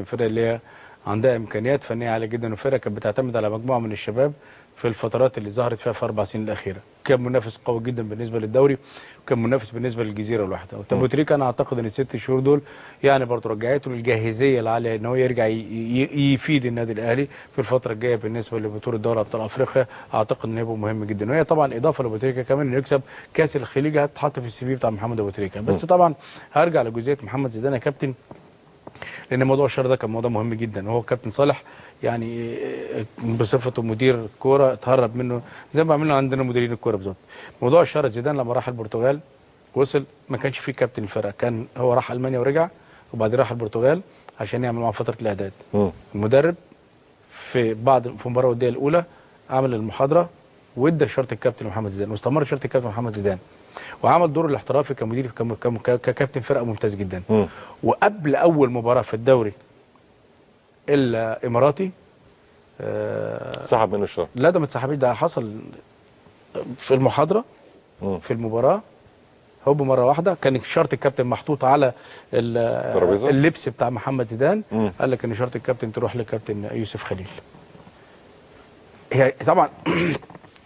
الفرق اللي هي عندها امكانيات فنية عالية جدا، وفرقه كانت بتعتمد على مجموعة من الشباب في الفترات اللي ظهرت فيها في 4 سنين الاخيرة. كان منافس قوي جدا بالنسبة للدوري، وكان منافس بالنسبة للجزيرة لوحدها. ابو تريكه انا اعتقد ان ال6 شهور دول يعني برضه رجعته للجاهزيه العالية ان هو يرجع يفيد النادي الاهلي في الفترة الجاية بالنسبة لبطولة دوري ابطال افريقيا. اعتقد ان هيبقى مهم جدا، وهي طبعا اضافه لابو تريكه كمان انه يكسب كاس الخليج هتتحط في ال CV بتاع محمد ابو تريكه. بس طبعا هرجع لجزئيه محمد زيدان يا كابتن، لان موضوع الشر ده كان موضوع مهم جدا، وهو كابتن صالح يعني بصفته مدير كورة اتهرب منه زي ما عملنا عندنا مديرين الكورة بالظبط. موضوع الشر زيدان لما راح البرتغال وصل ما كانش فيه كابتن الفرقة، كان هو راح المانيا ورجع، وبعدين راح البرتغال عشان يعمل معاه فترة الاعداد. المدرب في المباراة الودية الاولى عمل المحاضرة وادى شرط الكابتن محمد زيدان، واستمر شرط الكابتن محمد زيدان، وعمل دوره الاحترافي كمدير ككابتن فرقه ممتاز جدا. وقبل اول مباراة في الدوري الاماراتي سحب منه الشرط. لا ده ما اتسحبش، ده حصل في المحاضرة في المباراة هوب مرة واحدة كان شرط الكابتن محطوط على اللبس بتاع محمد زيدان. قال لك ان شرط الكابتن تروح للكابتن يوسف خليل. هي طبعا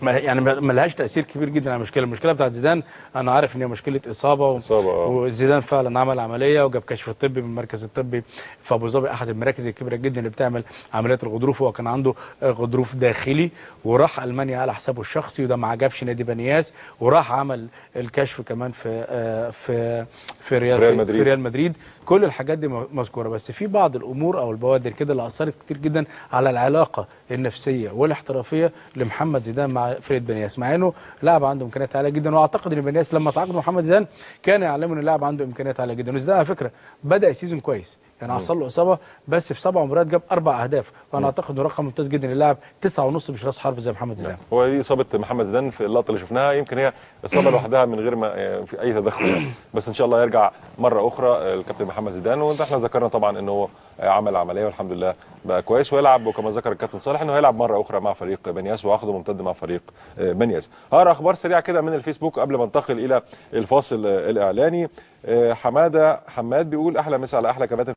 يعني ما لهاش تاثير كبير جدا على المشكلة. المشكلة بتاعت زيدان انا عارف ان هي مشكلة اصابه وزيدان فعلا عمل عملية وجاب كشف الطبي من المركز الطبي في ابو ظبي، احد المراكز الكبيرة جدا اللي بتعمل عمليات الغضروف. هو كان عنده غضروف داخلي وراح المانيا على حسابه الشخصي، وده ما عجبش نادي بنياس، وراح عمل الكشف كمان في في في ريال مدريد. في ريال مدريد. كل الحاجات دي مذكورة، بس في بعض الامور او البوادر كده اللي اثرت كتير جدا على العلاقة النفسية والاحترافيه لمحمد زيدان مع فريق بنياس، مع انه لاعب عنده امكانيات عالية جدا. واعتقد ان بنياس لما تعاقد محمد زيدان كان يعلمه ان اللاعب عنده امكانيات عالية جدا. وزيدان على فكرة بدا season كويس، يعني حصل له اصابه بس في 7 مباريات جاب 4 اهداف، فانا اعتقد انه رقم ممتاز جدا للاعب 9.5 مش راس حرب زي محمد زيدان. هو دي اصابه محمد زيدان في اللقطة اللي شفناها، يمكن هي اصابه لوحدها من غير ما في اي تدخل يعني. بس ان شاء الله يرجع مرة اخرى الكابتن محمد زيدان، واحنا ذكرنا طبعا انه عمل عملية والحمد لله بقى كويس ويلعب، وكما ذكر الكابتن صالح انه هيلعب مرة اخرى مع فريق بنياس وعقده ممتد مع فريق بنياس. هقرا اخبار سريعة كده من الفيسبوك قبل ما انتقل الى الفاصل الاعلاني. حمادة حماد بيقول احلى مسا على احلى كباتن